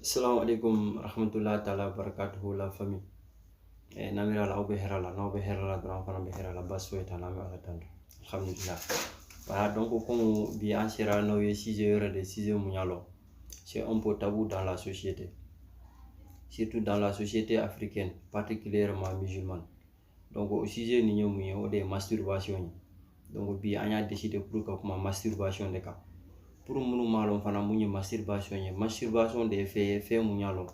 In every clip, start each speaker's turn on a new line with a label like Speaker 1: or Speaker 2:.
Speaker 1: Assalamu alaikum rahmatullahi taala barakatuhu, la famille. N'an la, aw bɛ hɛrɛ la. N'aw bɛ hɛrɛ la dɔrɔn, an fana bɛ hɛrɛ la, baasi foyi t'an na, an bɛ Ala tanu, alhamdulillah. Voilà, donc comme bi an sera n'aw ye sujet yɛrɛ de, sujet mun y'a lɔ, c'est un peu tabou dans la société, surtout dans la société africaine, particulièrement musulmane. Donc o sujet nin ye mun ye? O de ye masturbation ye. Donc bi an y'a décidé pour ka kuma masturbation de kan. Pour minnu m'a lɔn fana mun ye masturbation ye, masturbation de ye fɛn ye, fɛn mun y'a lɔn,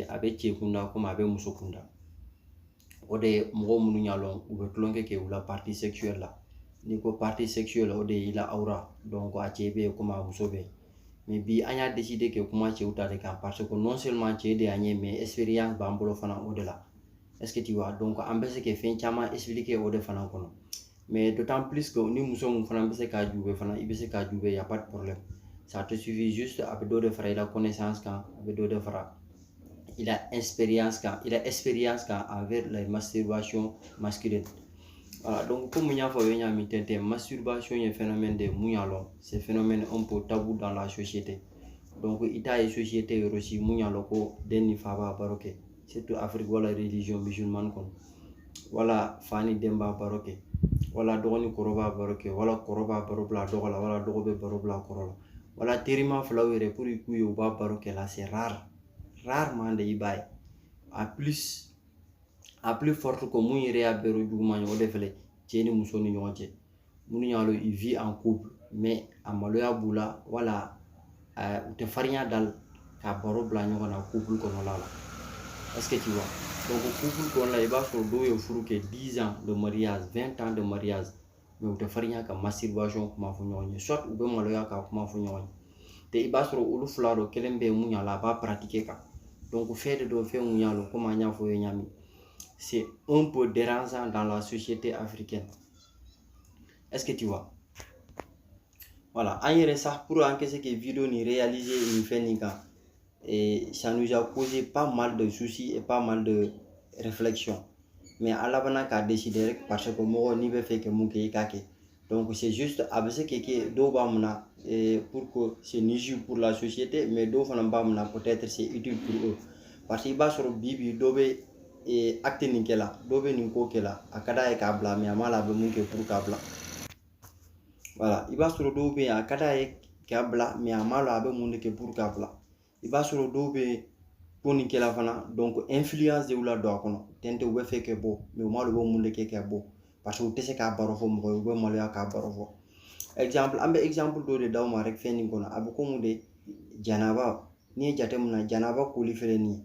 Speaker 1: a bɛ cɛ kunda komi a bɛ muso kunda. O de ye mɔgɔ minnu y'a lɔn, u bɛ tulonkɛ kɛ u la partie sexuelle la. N'i ko partie sexuelle, o de y'i la awra. Donc a cɛ bɛ yen komi a muso bɛ yen. Mais bi an y'a décidé kɛ kuma cɛw ta de kan, parce que non seulement cɛ de y'an ye, mais expérience b'an bolo fana o de la. Est ce que tu vois? Donc an bɛ se ka fɛn caman expliquer o de fana kɔnɔ. Mais d'autant plus que ni muso mun fana bɛ se k'a jube fana, i bɛ se k'a jube, y a pas de problème, ça te suffit. Juste a bɛ dɔ de fara i la connaissance kan, a bɛ dɔ de fara i la expérience kan, i la expérience kan envers la masturbation masculine. Voilà, donc comme n y'a fɔ aw ye ɲami tɛntɛn, masturbation ye phénomène de mun y'a lɔn, c'est phénomène un peu tabou dans la société. Donc i t'a ye société yɔrɔ si mun y'a lɔn ko den ni fa b'a baro kɛ, surtout Afrique wala religion musulmane kɔnɔ, wala fa ni den b'a baro kɛ, wala dɔgɔnin kɔrɔ b'a baro kɛ, wala kɔrɔ b'a baro bila dɔgɔ la, wala dɔgɔ bɛ baro bila kɔrɔ la, wala terima filaw yɛrɛ pour k'u ye u b'a baro kɛ la, c'est rare, rarement de i b'a ye. A plus forte ko mun yɛrɛ y'a bɛrɛ juguman ye, o de filɛ cɛ ni muso ni ɲɔgɔn cɛ, minnu y'a lɔn, ils vivent en couple, mais a maloya b'u la, wala u tɛ farinya da ka baro bila ɲɔgɔn na couple kɔnɔla la. Est ce que tu vois? Donc couple kɔnɔna la, i b'a sɔrɔ dɔw ye furu kɛ, 10 ans de mariage, 20 ans de mariage, mais u tɛ farinya ka masturbation kuma fɔ ɲɔgɔn ye, soit u bɛ maloya ka kuma fɔ ɲɔgɔn ye. Te i b'a sɔrɔ olu fila dɔ kelen bɛ yen mun y'a la, a b'a pratiquer kan. Donc fɛn de don, fɛn mun y'a lɔn, komi an y'a fɔ ye ɲami, c'est un peu dérangeant dans la société africaine. Est-ce que tu vois? Voilà, an yɛrɛ sa, pour an ka se ka vidéo nin réaliser nin fɛn nin kan, et ça nous a causé pas mal de soucis et pas mal de réflexions. Mais a labanna k'a décider rek, parce que mɔgɔ n'i bɛ fɛ ka mun kɛ, i k'a kɛ. Donc c'est juste a bɛ se ka kɛ dɔw b'a munna pour que c'est nuisible pour la société, mais dɔw fana b'a munna, peut-être c'est utile pour eux, parce que i b'a sɔrɔ bi bi dɔ bɛ acte nin kɛ la, dɔ bɛ nin ko kɛ la, a ka d'a ye k'a bila, mais a m'a la a bɛ mun kɛ pour k'a bila. Voilà, i b'a sɔrɔ dɔw bɛ yen, a ka d'a ye k'a bila, mais a m'a la a bɛ mun de kɛ pour k'a bila. I b'a sɔrɔ dɔw bɛ ko nin kɛla fana, donc influence de y'u la don a kɔnɔ tɛntɛ, u bɛ fɛ kɛ bɔ, mais u m'a dɔn u bɛ mun de kɛ ka bɔ, parce que u tɛ se k'a baro fɔ mɔgɔ ye, u bɛ maloya k'a baro fɔ. Exemple, an bɛ exemple dɔ de d'aw ma rek fɛn nin kɔnɔ. A bɛ komi de janaba, n'i ye jateminɛ, janaba koli filɛ nin ye,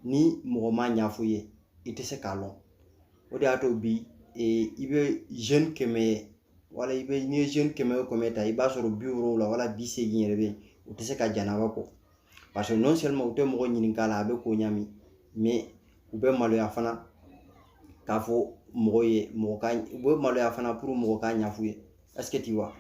Speaker 1: ni mɔgɔ ma ɲɛfɔ i ye, i tɛ se k'a lɔn. O de y'a to bi i bɛ jeune 100 ye, wala i bɛ n'i ye jeune 100 o 100 ta, i b'a sɔrɔ 70 wala 80 yɛrɛ bɛ yen, u tɛ se ka janaba ko, parce que non seulement u tɛ mɔgɔ ɲininka a la a bɛ ko ɲami, mais u bɛ maloya fana k'a fɔ mɔgɔ ye, mɔgɔ ka u bɛ maloya fana pour mɔgɔ k'a ɲɛf'u ye. Est ce que tu vois?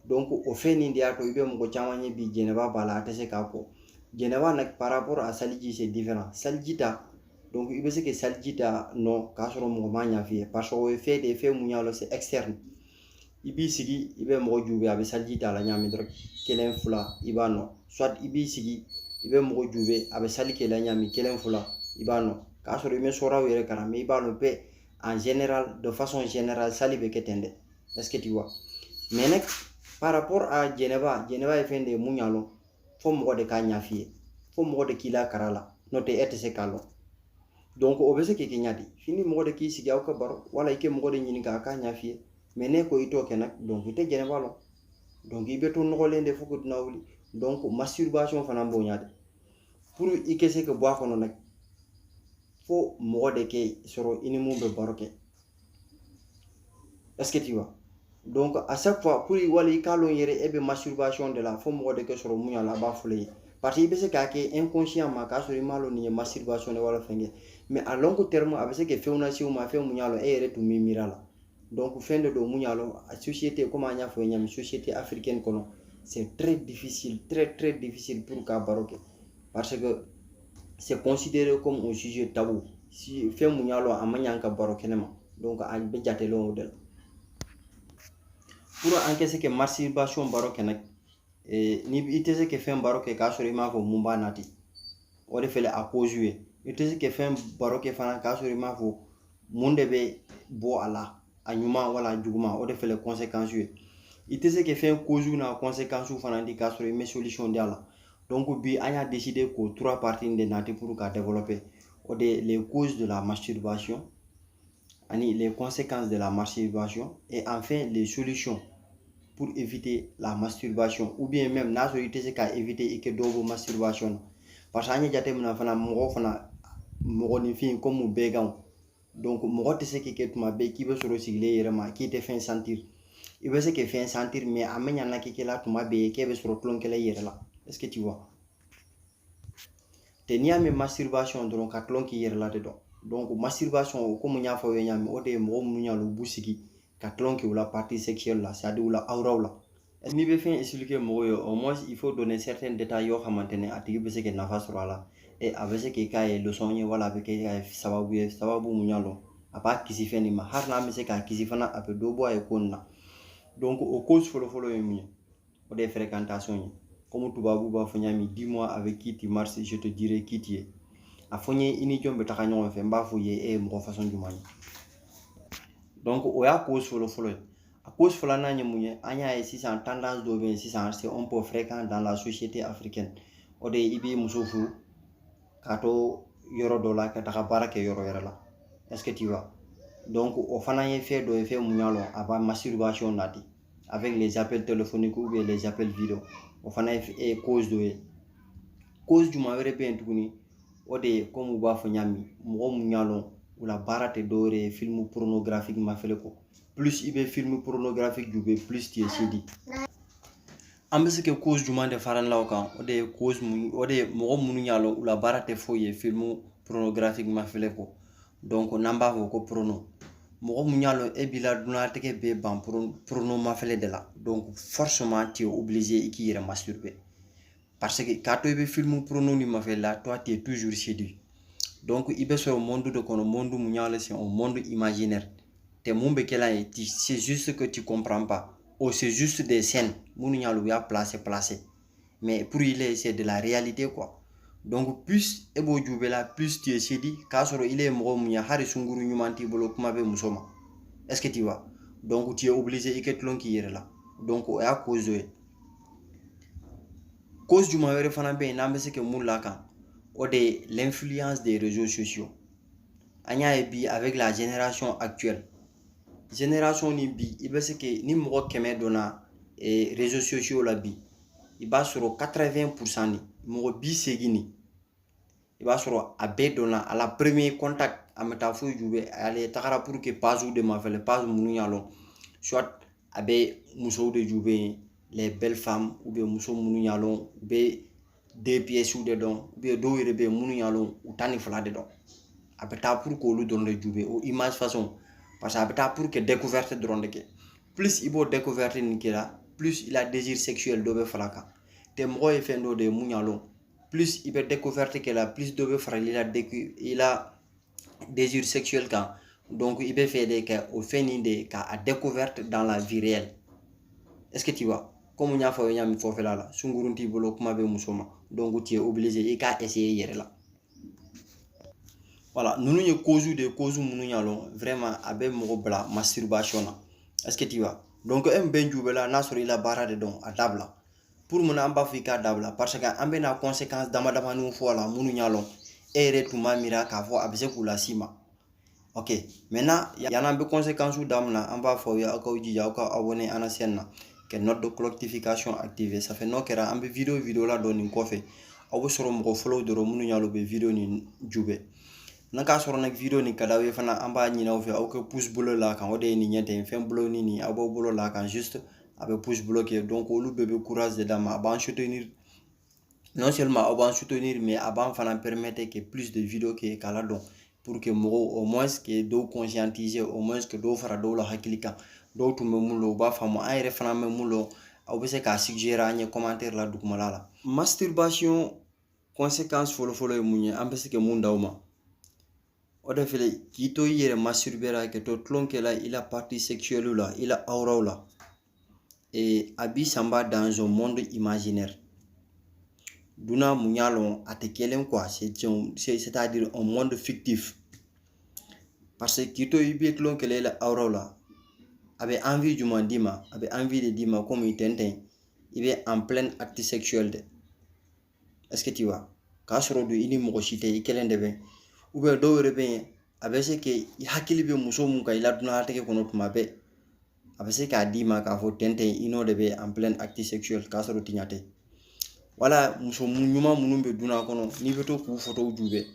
Speaker 1: Donc o fɛn nin de y'a to i bɛ mɔgɔ caman ye bi, jɛnɛba b'a la, a tɛ se k'a ko. Jɛnɛba nag, par rapport à saliji, c'est différent. Saliji ta, donc i bɛ se ka saliji ta nɔ k'a sɔrɔ mɔgɔ m'a ɲɛf'i ye, parce que o ye fɛn de ye, fɛn mun y'a lɔ, c'est externe. I b'i sigi, i bɛ mɔgɔ jube, a bɛ saliji ta a la ɲami dɔrɔn, kelen fila, i b'a nɔ. Soit i b'i sigi, i bɛ mɔgɔ jube, a bɛ sali kɛ la ɲami, kelen fila, i b'a nɔ, k'a sɔrɔ i bɛ sɔrɔw yɛrɛ kalan, mais i b'a lɔn bɛɛ en général, de façon générale, sali bɛ kɛ ten dɛ. Est ce que tu vois? Mais nag, par rapport à jɛnɛba, jɛnɛba ye fɛn de ye mun y'a lɔn, fo mɔgɔ de k'a ɲɛf'i ye, fo mɔgɔ de k'i la kara la, n'o tɛ e tɛ se k'a lɔn. Donc o bɛ se k'i kɛ ɲa di? Fini mɔgɔ de k'i sigi aw ka baro, wala i kɛ mɔgɔ de ɲininka a k'a ɲɛf'i ye. Mais ne ko i t'o kɛ nag, donc i tɛ jɛnɛba lɔn, donc i bɛ to nɔgɔlen de fo ka dunan wuli. Donc masturbation fana bonya de, pour i ka se ka bɔ a kɔnɔ nag, fo mɔgɔ de kɛ sɔrɔ i ni mun bɛ baro kɛ. Est ce que tu vois? Donc à chaque fois, pour wala i k'a lɔn yɛrɛ e bɛ masturbation de la, fo mɔgɔ de kɛ sɔrɔ mun y'a la, a b'a fɔlɔ ye, parce que i bɛ se k'a kɛ inconscient ma k'a sɔrɔ i m'a lɔn nin ye masturbation de wala fɛn kɛ. Mais à long terme, a bɛ se ka fɛnw lase u ma, fɛn mun y'a lɔn, e yɛrɛ tun b'i miiri a la. Donc fɛn de don mun y'a lɔn, société, comme an y'a fɔ ɲami, société africaine kɔnɔ, c'est très difficile, très très difficile pour k'a baro kɛ, parce que c'est considéré comme un sujet tabou, si fɛn mun y'a lɔn, a ma ɲan ka baro kɛnɛ ma. Donc a bɛ jatelen o de la. Pour an ka se ka masturbation baro kɛ nag, ni i tɛ se ka fɛn baro kɛ k'a sɔrɔ i m'a fɔ mun b'a nati. O de filɛ a cause ye. I tɛ se ka fɛn baro kɛ fana k'a sɔrɔ i m'a fɔ mun de bɛ bɔ a la, a ɲuman wala a juguman. O de filɛ conséquence ye. I tɛ se ka fɛn cause n'a conséquence fana di k'a sɔrɔ i ma solution di a la. Donc bi, an y'a décidé k'o trois parties de nati pour ka développer. O de, les causes de la masturbation ani les conséquences de la masturbation et enfin les solutions pour éviter la masturbation, ou bien même n'a sɔrɔ i tɛ se ka éviter, i kɛ dɔ bɔ masturbation na. Parce que an ye jateminɛ fana, mɔgɔ fana, mɔgɔninfin comme bɛɛ, donc mɔgɔ tɛ se k'i kɛ tuma bɛɛ k'i bɛ sɔrɔ sigilen yɛrɛ ma k'i tɛ fɛn sentir. I bɛ se ka fɛn sentir, mais a ma ɲa k'i la tuma bɛɛ k'e bɛ sɔrɔ tulonkɛla i yɛrɛ la. Est ce que tu vois? Tɛ n'i y'a mɛn masturbation dɔrɔn, ka tulon k'i yɛrɛ la de dɔn. Donc masturbation, komi n y'a fɔ aw ye ɲa min, o de ye mɔgɔ minnu y'a u b'u sigi ka tulon kɛ u la partie sexuelle la, c'est à dire u la awraw la. N'i bɛ fɛn expliquer mɔgɔw ye, au moins il faut donner certains détails yoo xamante ne a tigi bɛ se ka nafa sɔrɔ a la et a bɛ se k'i k'a ye leçon ye, wala a bɛ kɛ ka sababu ye, sababu mun y'a lɔn a b'a kisi fɛn nin ma. Hali n'a bɛ se k'a kisi fana, a bɛ dɔ bɔ a ye ko nin na. Donc o cause fɔlɔ-fɔlɔ ye mun ye? O de ye fréquentation ye. Comme tubabu b'a fɔ ɲa min: "Dis-moi avec qui tu marches, je te dirai qui tu es." A fɔ n ye i ni jɔn bɛ taga ɲɔgɔn fɛ, n b'a fɔ i ye e ye mɔgɔ façon jumɛn ye. Donc o y'a cause fɔlɔ-fɔlɔ ye. A cause filanan ye mun ye? An y'a ye sisan, tendance dɔ bɛ yen sisan, c'est un peu fréquent dans la société africaine. O de ye i b'i muso furu k'a to yɔrɔ dɔ la ka taga baara kɛ yɔrɔ wɛrɛ la. Est ce que tu vois? Donc o fana ye fɛn dɔ ye, fɛn mun y'a lɔn a b'a masturbation nati avec les appels téléphoniques ou bien les appels vidéo. O fana ye cause dɔ ye. Cause jumɛn wɛrɛ bɛ yen tuguni? O de ye, komi u b'a fɔ ɲa min, mɔgɔ mun y'a lɔn u la baara tɛ dɔwɛrɛ ye film pornographique mafɛlɛ kɔ. Plus i bɛ film pornographique jube, plus tu es séduit. An bɛ se ka cause jumɛn de fara la o kan? O de ye cause mun? O de ye mɔgɔ minnu y'a lɔn u la baara tɛ foyi ye film pornographique mafɛlɛ kɔ. Donc n'an b'a fɔ ko porno, mɔgɔ mun y'a lɔn e b'i la diɲɛlatigɛ bɛɛ ban porno mafɛlɛ de la, donc forcément tu es obligé i k'i yɛrɛ masturber, parce que k'a to i bɛ film porno ni mafɛlɛ la, toi, tu es toujours séduit. Donc i bɛ sɔrɔ monde de kɔnɔ, monde mun y'a lɔn c'est un monde imaginaire tɛ. Mun bɛ kɛla ye, c'est juste que tu comprends pas, oh, c'est juste des scènes minnu y'a lɔn u y'a placé placé, mais pour il, c'est de la réalité, quoi. Donc plus e b'o jube la, plus tu es séduit, k'a sɔrɔ ile ye mɔgɔ mun ye, hali sunkuru ɲuman t'i bolo, kuma bɛ muso ma. Est ce que tu vois? Donc tu es obligé i kɛ tulon k'i yɛrɛ la. Donc o y'a cause dɔ ye. Cause jumɛn wɛrɛ fana bɛ yen n'an bɛ se ka mun lakan? O de ye l'influence des réseaux sociaux. An y'a ye bi, avec la génération actuelle, génération ni bi, i bɛ se ka ni mɔgɔ 100 donna réseaux sociaux la bi, i b'a sɔrɔ 80% ni mɔgɔ 80 ni, i b'a sɔrɔ a bɛɛ donna à la premier contact, a ma taa foyi jube, ale tagara pour que page de ma fɛlɛ, page minnu y'a lɔn, soit a bɛ musow de jube yen, les belles femmes, ou bien muso minnu y'a lɔn u bɛ deux pièces de dɔn, ou bien dɔw yɛrɛ bɛ yen minnu y'a lɔn u 12 de dɔn. A bɛ taa pour k'olu dɔrɔn de jube o image façon, parce que a bɛ taa pour que découverte dɔrɔn de kɛ. Plus i b'o découverte nin kɛra, plus i la désir sexuel dɔ bɛ fara a kan. Tɛ mɔgɔ ye fɛn dɔ de ye mun y'a lɔn, plus i bɛ découverte kɛ la, plus dɔ bɛ fara i la i la désir sexuel kan. Donc i bɛ fɛ de ka o fɛn nin de ka a découverte dans la vie réelle. Est ce que tu vois? Comme n y'a fɔ aw ye ɲa min kɔfɛla la, sunkurun t'i bolo, kuma bɛ muso ma, donc tu es obligé i k'a essayer i yɛrɛ la. Voilà, ninnu ye cause de ye, cause minnu y'a lɔn vraiment a bɛ mɔgɔ bila masturbation na. Est ce que tu vois? Donc e min bɛ jube la, n'a sɔrɔ i la baara de dɔn, a dabila. Pour mun na an b'a fɔ i k'a dabila? Parce que an bɛna conséquence dama damaniw fɔ a la minnu y'a lɔn e yɛrɛ tun b'a miiri k'a fɔ a bɛ se k'u las'i ma. Ok, maintenant, yan'an bɛ conséquence daminɛ, an b'a fɔ aw ye aw k'aw jija aw ka abonné an na chaîne na, ka note de notification activer. Ça fait n'o kɛra, an bɛ vidéo vidéo la dɔn nin kɔfɛ, aw bɛ sɔrɔ mɔgɔ fɔlɔw dɔrɔn minnu y'a lɔn u bɛ vidéo nin jube. N'a k'a sɔrɔ na vidéo nin ka d'aw ye fana, an b'a ɲini aw fɛ aw ka pouce bleu la kan. O de ye nin ɲɛ ten, fɛn bleu ni nin, aw b'aw bolo la kan, juste a bɛ pouce bleu kɛ. Donc olu bɛɛ bɛ courage de d'an ma, a b'an soutenir. Non seulement aw b'an soutenir, mais a b'an fana permettre que plus de vidéos kɛ k'a ladɔn, pour que mɔgɔw au moins que dɔw conscientiser, au moins que dɔw fara dɔw la hakili kan. Dɔw tun bɛ mun lɔn, u b'a faamu. An yɛrɛ fana bɛ mun lɔn, aw bɛ se k'a suggérer an ye commentaire la dugumala la. Masturbation conséquence fɔlɔ-fɔlɔ ye mun ye? An bɛ se ka mun d'aw ma? O de filɛ, k'i to i yɛrɛ masturber la, ka to tulonkɛ la i la partie sexuelle la, i la awraw la, et a b'i sanba dans un monde imaginaire. Duna mun y'a lɔn, a tɛ kelen quoi, c'est-à-dire un monde fictif, parce que k'i to i bɛ tulon kɛlɛ la awraw la, a bɛ envie jumɛn d'i ma? A bɛ envie de d'i ma komi tɛntɛn i bɛ en plein acte sexuel de. Est-ce que tu vois? K'a sɔrɔ don i ni mɔgɔ si tɛ, i kelen de bɛ, ou bien dɔw yɛrɛ bɛ yen, a bɛ se k'i hakili bɛ muso mun kan i la diɲɛlatigɛ kɔnɔ tuma bɛɛ, a bɛ se k'a d'i ma k'a fɔ tɛntɛn i n'o de bɛ en plein acte sexuel, k'a sɔrɔ tiɲɛ tɛ. Wala muso ɲuman minnu bɛ dunan kɔnɔ, n'i bɛ to k'u fotow jubɛ,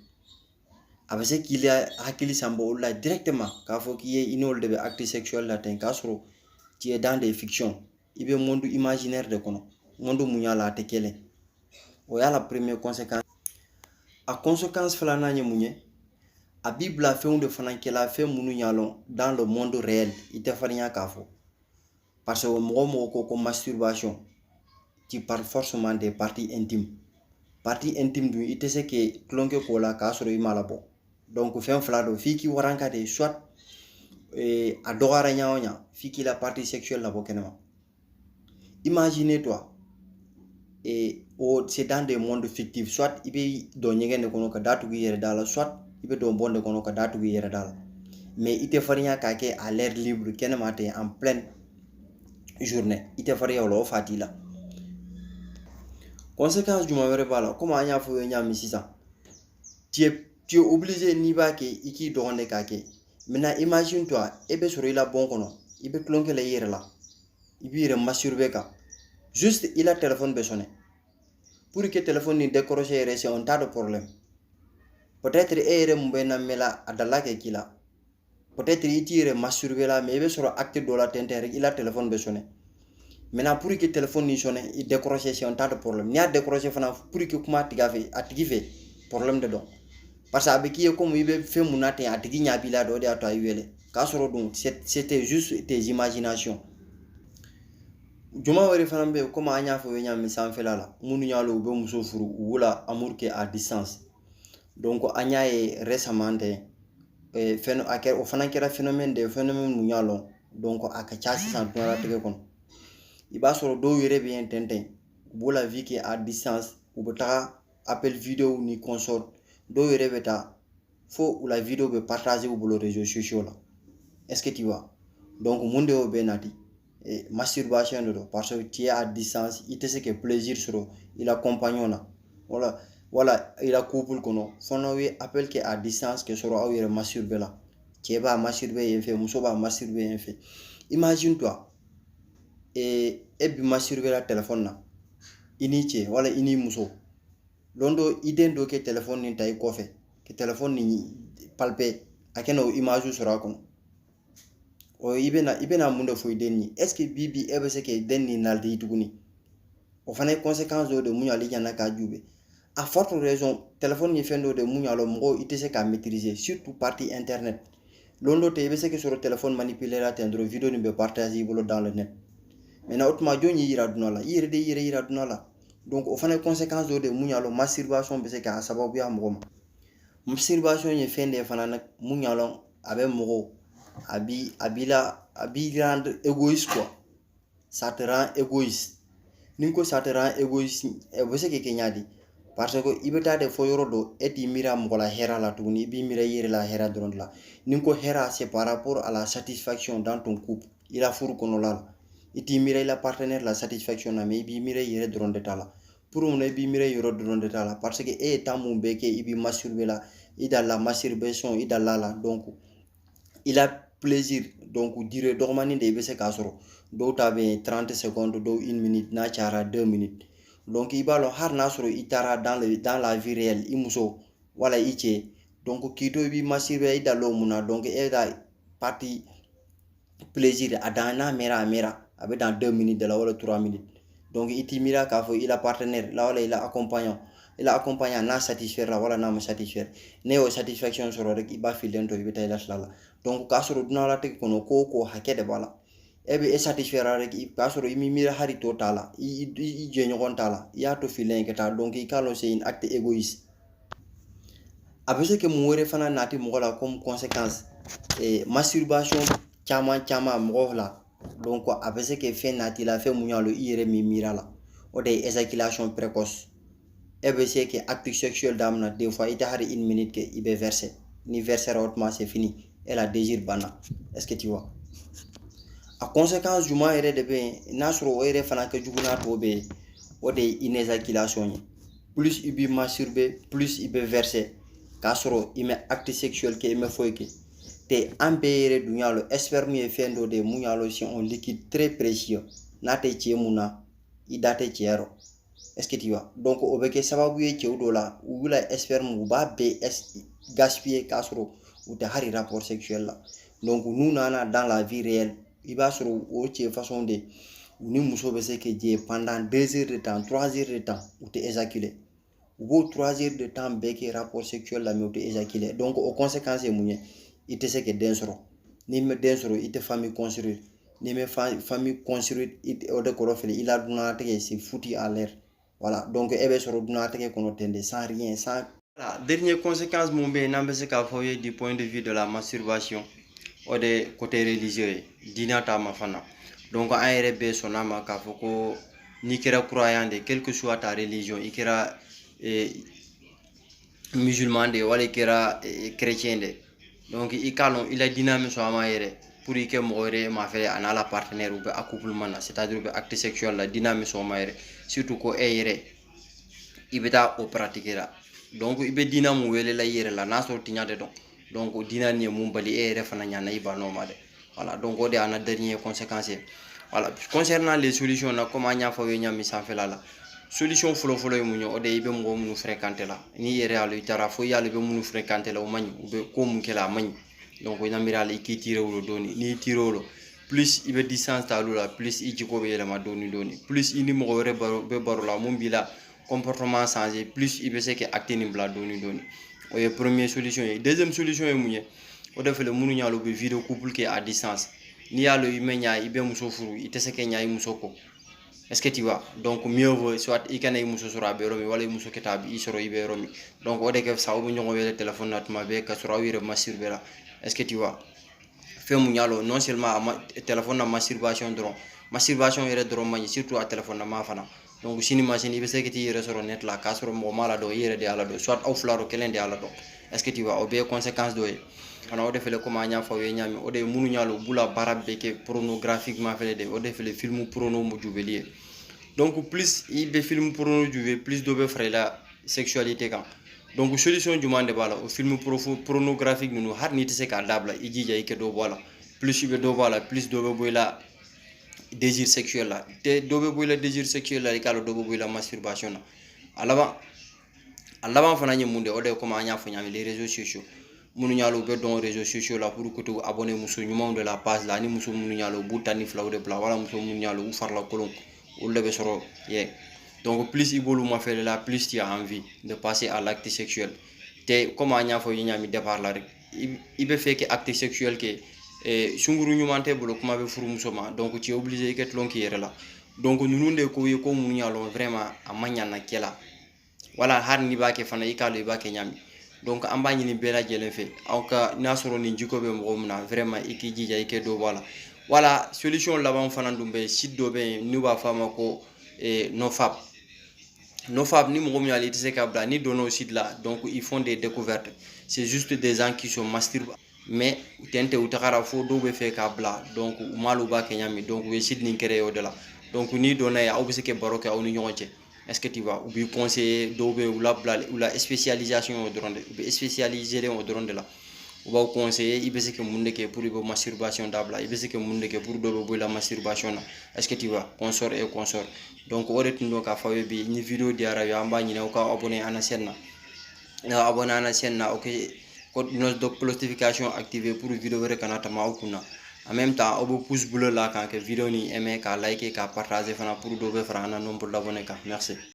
Speaker 1: a bɛ se k'i la hakili sanbɔ olu la directement, k'a fɔ k'i ye i n'olu de bɛ acte sexuel la ten, k'a sɔrɔ tu es dans des fictions, i bɛ monde imaginaire de kɔnɔ, monde mun y'a la a tɛ kelen. O y'a la première conséquence. A conséquence filanan ye mun ye? A b'i bila fɛnw de fana kɛla, fɛn minnu y'a lɔn dans le monde réel i tɛ farinya k'a fɔ, parce que mɔgɔ mɔgɔ ko ko masturbation, tu parles forcément des parties intimes. Partie intime dun, i tɛ se k'i tulonkɛ k'o la k'a sɔrɔ i m'a labɔ. Donc fɛn fila don, f'i k'i waranka de, soit a dɔgɔyara ɲa o ɲa, f'i k'i la partie sexuelle labɔ kɛnɛma. Imaginez toi, et o c'est dans des mondes fictifs, soit i bɛ don ɲɛgɛn de kɔnɔ ka da tugu i yɛrɛ da la, soit i bɛ don bɔn de kɔnɔ ka da tugu i yɛrɛ da la, mais i tɛ farinya k'a kɛ à l'air libre kɛnɛma ten, en pleine journée, i tɛ farinya o la, o fa t'i la. Conséquence jumɛn wɛrɛ b'a la? Komi an y'a fɔ ye ɲaami sisan, tu es obligé, n'i b'a kɛ, i k'i dɔgɔn de k'a kɛ. Maintenant, imagine toi, e bɛ sɔrɔ i la bon kɔnɔ, i bɛ tulonkɛ la i yɛrɛ la, i b'i yɛrɛ masturber kan, juste i la téléphone bɛ sonner. Pour que téléphone ni décrocher yɛrɛ, c'est un tas de problème. Peut-être e yɛrɛ mun bɛ na mɛn la, a dala kɛ k'i la, peut-être i t'i yɛrɛ masturber la, mais i bɛ sɔrɔ acte dɔ la tɛntɛn i la téléphone bɛ sonner. Maintenant, pour que téléphone ni sonner, i décrocher, c'est un tas de problème. N'i y'a décrocher fana, pour que kuma tigi fɛ, a tigi fɛ problème de don, parce que a bɛ k'i ye komi i bɛ fɛn mun na ten, a tigi ɲɛ b'i la de, o de y'a to a y'i wele, k'a sɔrɔ dun c'était juste tes imaginations. Juma wɛrɛ fana bɛ yen, komi an y'a fɔ ɲami sanfɛla la, minnu y'a lɔn u bɛ muso furu, u b'u la amour kɛ à distance. Donc an y'a ye récemment tɛ fɛn a kɛra, o fana kɛra phénomène de ye, phénomène mun y'a lɔn, donc a ka ca sisan diɲɛlatigɛ kɔnɔ. I b'a sɔrɔ dɔw yɛrɛ bɛ yen tɛntɛn, u b'u la vie kɛ à distance, u bɛ taga appel vidéo ni consort, dɔw yɛrɛ bɛ taa fo u la vidéo bɛ partager u bolo réseaux sociaux la. Est-ce que tu vois? Donc mun de y'o bɛɛ nati? Masturbation de don, parce que tu es à distance, i tɛ se ka plaisir sɔrɔ i la compagnon na, wala i la couple kɔnɔ, fo n'aw ye appel kɛ à distance ka sɔrɔ aw yɛrɛ masturber la, cɛ b'a masturber yen fɛ, muso b'a masturber yen fɛ. Imagine toi, e bi masturber la téléphone na, i ni cɛ wala i ni muso, lon dɔ i den dɔ kɛ téléphone nin ta i kɔfɛ ka téléphone nin palper, a kɛ n'o image sɔrɔ a kɔnɔ, o i bɛna mun de fɔ i den ye? Est ce que bi bi e bɛ se k'i den nin nalidi tuguni? O fana ye conséquence dɔ de mun y'ale ɲɛna k'a jube. À forte raison, téléphone ye fɛn dɔ de mun y'a lɔn mɔgɔw i tɛ se k'a maîtriser, surtout partie internet. Lon dɔ tɛ i bɛ se k'i sɔrɔ téléphone manipuler la ten dɔrɔn, vidéo nin bɛ partager i bolo dans le net. Maintenant, o tuma jɔn y'i yira dunan la? I yɛrɛ de y'i yɛrɛ yira dunan la. Donc o fana ye conséquence dɔ de mun y'a lɔn masturbation bɛ se k'a sababuya mɔgɔ ma. Masturbation ye fɛn de ye fana mun y'a lɔn a bɛ mɔgɔ a b'i la, a b'i rendre égoïste quoi, ça te rend égoïste. Ni n ko ça te rend égoïste, o bɛ se k'i kɛ ɲa di? Parce que i bɛ taa de fɔ yɔrɔ dɔ, e t'i miiri a mɔgɔ la hɛrɛ la tuguni, i b'i miiri i yɛrɛ la hɛrɛ dɔrɔn de la. Ni n ko hɛrɛ, c'est par rapport à la satisfaction dans ton couple, i la furu kɔnɔla la, i t'i miiri i la partenaire la satisfaction na, mais i b'i miiri i yɛrɛ dɔrɔn de ta la. Pour mun na i b'i miiri i yɛrɛ dɔrɔn de ta la? Parce que e ye temps mun bɛɛ kɛ i b'i masturber la, i da la masturbation, i da la la, donc i la plaisir, donc durée dɔgɔmanin de i bɛ se k'a sɔrɔ. Dɔw ta bɛ yen 30 secondes, dɔw une minute, n'a cayara 2 minutes. Donc i b'a dɔn, hali n'a sɔrɔ i taara dans la vie réelle, i muso wala i cɛ, donc k'i to i b'i masturber, i da l'o mun na, donc e ka partie plaisir a dan n'a mɛnna, a mɛnna, a bɛ dans 2 minutes de la wala 3 minutes. Donc i t'i miiri k'a fɔ i la partenaire la wala i la accompagnant, i la accompagnant n'a satisfaire la wala n'a ma satisfaire. Ne y'o satisfaction sɔrɔ rek, i b'a filen to, i bɛ taa i la tila la. Donc k'a sɔrɔ diɲɛlatigɛ kɔnɔ, ko o ko hakɛ de b'a la. E bɛ e satisfaire rek, k'a sɔrɔ i m'i miiri hali tɔ t'a la, i jɛɲɔgɔn t'a la, i y'a to filen ka taa. Donc i k'a lɔn c'est une acte égoïste. A bɛ se ka mun wɛrɛ fana nati mɔgɔ la comme conséquence? Masturbation caman caman mɔgɔw la, donc a bɛ se ka fɛn nati la, fɛn mun y'a lɔn i yɛrɛ min miiri a la, o de ye éjaculation précoce. E bɛ se ka acte sexuel daminɛ, des fois i tɛ hali une minute kɛ, i bɛ verser. Ni verser, o tuma c'est fini, e la désir banna. Est ce que tu vois? A conséquence jumɛn yɛrɛ de bɛ yen n'a sɔrɔ o yɛrɛ fana kɛ jugu n'a tɔ bɛ yen? O de ye inéjaculation ye. Plus i b'i masturber, plus i bɛ verser, k'a sɔrɔ i ma acte sexuel kɛ, i ma foyi kɛ. Te an bɛɛ yɛrɛ dun y'a lɔn, sperme ye fɛn dɔ de ye mun y'a lɔn, c'est un liquide très précieux. N'a tɛ cɛ mun na, i da tɛ cɛ rɔ. Est ce que tu vois? Donc o bɛ kɛ sababu ye, cɛw dɔw la, u b'u la sperme, u b'a bɛɛ gaspiller k'a sɔrɔ u tɛ hali rapport sexuel la. Donc n'u nana dans la vie réelle, i b'a sɔrɔ o cɛ façon de, u ni muso bɛ se ka jɛ pendant 2 heures de temps, 3 heures de temps, u tɛ éjaculer. U b'o 3 heures de temps bɛɛ kɛ rapport sexuel la, mais u tɛ éjaculer. Donc o conséquence ye mun ye? I tɛ se ka den sɔrɔ. N'i ma den sɔrɔ, i tɛ famille construire. N'i ma famille construire, o de kɔrɔ filɛ, i la dunanatigɛ, c'est foutu en l'air. Voilà, donc e bɛ sɔrɔ dunanatigɛ kɔnɔ ten de, sans rien, sans. Voilà, dernière conséquence mun bɛ yen n'an bɛ se k'a fɔ aw ye du point de vue de la masturbation, o de côté religieux ye, diinɛ ta ma fana. Donc an yɛrɛ bɛɛ sɔnna ma k'a fɔ ko n'i kɛra croyant de, quelle que soit ta religion, i kɛra musulman de ye wala i kɛra chrétien de, donc i k'a lɔn i la diinɛ min sɔn a ma yɛrɛ pour i kɛ mɔgɔ wɛrɛ ma fɛ a n'a la partenaire, u bɛ accouplement na, c'est à dire u bɛ acte sexuel la, diinɛ min sɔn ma yɛrɛ, surtout ko e yɛrɛ i bɛ taa o pratiquer la. Donc i bɛ diinɛ mun wele la i yɛrɛ la, n'a sɔrɔ tiɲɛ de dɔn, donc diinɛ nin ye mun bali, e yɛrɛ fana ɲana i ban'o ma dɛ. Voilà, donc o de y'an na dernier conséquence ye. Voilà, concernant les solutions na, comme an y'a fɔ aw ye ɲami sanfɛla la, solution fɔlɔ-fɔlɔ ye mun ye? O de ye i bɛ mɔgɔ minnu fréquenter la. N'i yɛrɛ y'a lɔn i taara fo i y'a lɔn i bɛ minnu fréquenter la, o man ɲi, u bɛ ko mun kɛ la, a man ɲi. Donc i na miiri a la, i k'i tirer o la dɔɔni. N'i tirer o la, plus i bɛ distance ta olu la, plus i jiko bɛ yɛlɛma dɔɔni dɔɔni, plus i ni mɔgɔ wɛrɛ baro bɛ baro la mun b'i la comportement changer, plus i bɛ se ka acte nin bila dɔɔni dɔɔni. O ye première solution ye. Deuxième solution ye mun ye? O de filɛ, minnu y'a lɔn u bɛ vie de couple kɛ à distance. N'i y'a lɔn i bɛ ɲa, i bɛ muso furu, i tɛ se ka ɲa i muso kɔ. Est-ce que tu vois? Donc mieux vaut soit i kana i muso sɔrɔ a bɛ yɔrɔ min, wala i muso kɛ ta a bɛ i sɔrɔ i bɛ yɔrɔ min. Donc o de kɛ fisa, aw bɛ ɲɔgɔn wele téléphone na tuma bɛɛ ka sɔrɔ aw yɛrɛ masturber la. Est-ce que tu vois? Fɛn mun y'a lɔn, non seulement a ma téléphone na masturbation dɔrɔn, masturbation yɛrɛ dɔrɔn man ɲi, surtout a téléphone na ma fana. Donc sini ma sini, i bɛ se ka t'i yɛrɛ sɔrɔ net la k'a sɔrɔ mɔgɔ m'a la dɔn, i yɛrɛ de y'a la dɔn, soit aw fila dɔ kelen de y'a la dɔn. Est-ce que tu vois? O bɛɛ ye conséquence dɔ ye fana. O de filɛ, komi an y'a fɔ aw ye ɲami, o de ye minnu y'a lɔn u b'u la baara bɛɛ kɛ pornographiquement fɛnɛ de, o de filɛ, film porno jubeli ye. Donc plus i bɛ film porno jube, plus dɔ bɛ fara i la sexualité kan. Donc solution jumɛn de b'a la? O film pornographique ninnu, hali n'i tɛ se k'a dabila, i jija i kɛ dɔ bɔ a la. Plus i bɛ dɔ bɔ a la, plus dɔ bɛ bɔ i la désir sexuel la. Tɛ dɔ bɛ bɔ i la désir sexuel la, i k'a dɔn dɔ bɛ bɔ i la masturbation na. A laban fana ye mun de ye? O de ye komi an y'a fɔ ɲami, les réseaux sociaux. Minnu y'a lɔn u bɛ dɔn réseaux sociaux la pour que t'u abonné muso ɲumanw de la page la, ani muso minnu y'a lɔn u b'u ta ni filaw de bila, wala muso minnu y'a lɔn u farila kolon, olu de bɛ sɔrɔ ye. Donc plus i b'olu mafɛlɛ la, plus tu as envie de passer à l'acte sexuel. Te comme an y'a fɔ i ɲami départ la rek, i bɛ fɛ ka acte sexuel kɛ, sunkuru ɲuman tɛ bolo, kuma bɛ furumuso ma. Donc tu es obligé i ka tulon k'i yɛrɛ la. Donc ninnu de ko ye ko minnu y'a lɔn vraiment a ma ɲa na kɛ la, wala hali n'i b'a kɛ fana, i k'a lɔn i b'a kɛ ɲami. Donc an b'a ɲini bɛɛ lajɛlen fɛ, aw ka n'a sɔrɔ nin jiko bɛ mɔgɔ min na, vraiment i k'i jija i kɛ dɔ bɔ a la. Wala solution laban fana dun bɛ, site dɔ bɛ yen n'u b'a fɔ a ma ko nofap. Nofap, ni mɔgɔ min y'ale, i tɛ se ka bila ni donna o site la. Donc ils font des découvertes, c'est juste des gens qui se masturbent, mais ten tɛ u tagara fo dɔw bɛ fɛ k'a bila. Donc u m'a u b'a kɛ ɲami. Donc u ye site nin créé o de la. Donc n'i donna yen, aw bɛ se ka baro kɛ aw ni ɲɔgɔn cɛ. Est-ce que tu vois? U b'i conseiller, dɔw bɛ yen u labila, u la spécialisation o dɔrɔn de, u bɛ spécialiser o dɔrɔn de la. U b'aw conseiller i bɛ se ka mun de kɛ pour i bɛ masturbation dabila, i bɛ se ka mun de kɛ pour dɔ bɛ bɔ i la masturbation na. Est-ce que tu vois? Consort et consort. Donc o de tun don k'a fɔ aw ye bi. Ni vidéo diyara ye, an b'a ɲini aw ka abonné an na chaîne na. N'aw abonné an na chaîne na, ok, cloche de notification activé pour vidéo wɛrɛ kana tɛmɛ aw kunna. En même temps, aw bɛ pouce bleu la k'a kɛ vidéo ni aimer, k'a liker, k'a partager fana pour dɔ bɛ fara an na nombre d'abonnés kan. Merci.